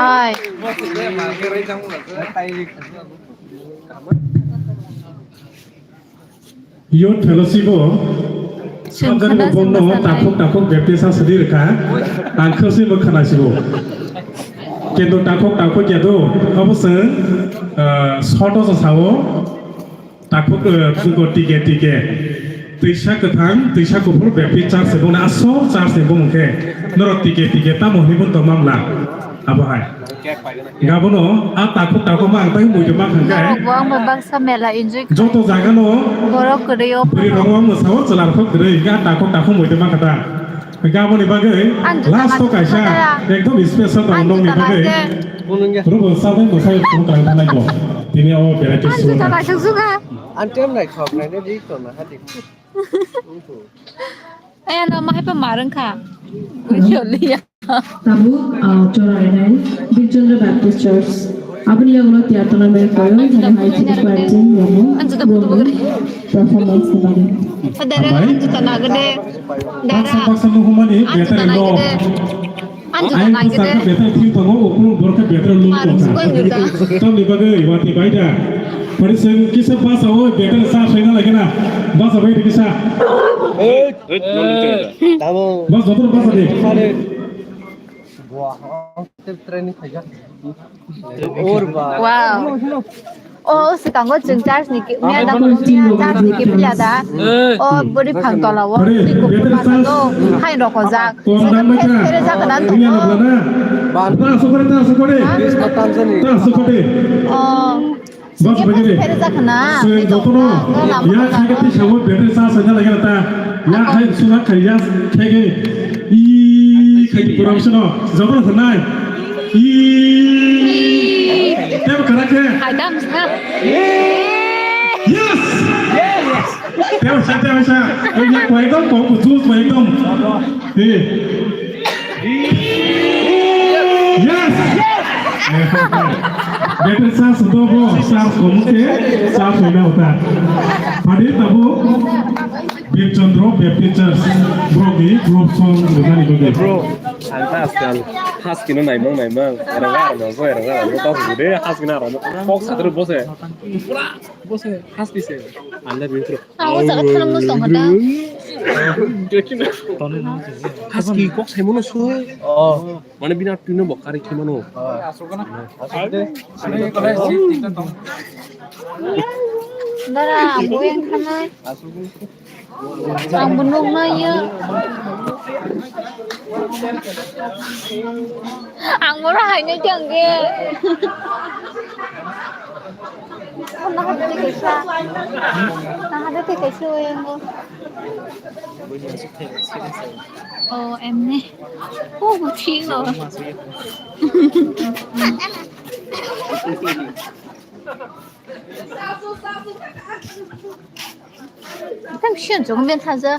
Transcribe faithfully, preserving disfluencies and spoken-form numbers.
Hai. Youth Fellowship o Chwng samjani khna, bongno chwng takhuk takhuk baptisa sidi rwkha. Ang khwswi bo khna sibo. Kintu takhuk takhuk ya do, abo chwng, ah, soto sa sao. Takhuk, eh, buko tike tike. Twisa kwthang, twisa kuphur baptist church se bongni aswk church ni bumung khe. Norok tike tike tamo hwnwi bo tongma mla. Abo hai. Gabono a takhuk takhuk ma ang tei muitu ma khangkai. Norok bo ang bai baksa mela enjoy kha. Joto jaga no. Borok kwrwi o. Bwrwi rok ang mwsao chwla rok kwrwi ga takhuk takhuk muitu ma khata. Gaboni bagwi last to kaisa ekdom special tongo nokni bagwi. Rubo sabai mwsai tong tang thanai bo. Tini o berai ke sura. Ang tem nai khok nai ne di to na hadi. Aya no mahai pa marung kha. Bujo liya. Tabuk, ah, chora enai Birchandra Baptist Church. Aboni yagulo tiyatona bai koyo, hino hai chini khlaijin yamu, performance ni bagwi. Dara, ang juta nagade. Dara, baksa baksa nuhumani ang juta better nagade. Ang juta nagade. Better theme tongo, ukulung borok khe better look tongkha. Tamni bagwi wati bai da. Pari seng kisa basa o better sa seng lagi na. Basa bai kisa. Bas joto basa de. Wow. O swkango chwng church ni ki-, mia da kono mia church ni kiphilya da. O bwrwi phang tola o twi kuphur masa do. Hai rokojak. Swkang phere phere jak na tongo. O. Bas bagwi de. Phere jak na. Swi jotono ya khaga twi sawo better sa sa jala gana ta. Ya hai suna khaya khege. I khai di promotion o. Jotono sanai. I. Tebo kara khe. Adam sa. Yes. Tebo sa, tebo sa. Oi ya koi ekdom kok juice koi ekdom. Eh. Yes. Better chance do bo, chance komu ke, chance hoina hota. Padi tabu. Birchandra Baptist Church, bro ni group song rwmani bagwi. Bro, ang ta askal haskino naimang naimang, ranga ranga, ranga ranga, tau sude haskino ranga, kok sadar bose, pura bose haski se, anda bintro. Ang o jaga thana mung tong kha da. Haski kok saimono soi. Oh. Mane bina twino bo kari khimano. Dara, ang bo yang thanai. Ang bo nuknai ya. Ang bo hai nai tang ge. Nahade tei kaisa. Nahade tei kaisa o yang bo. Oh, em ne. Oh, thik lo. Tam shen jong ben thaja.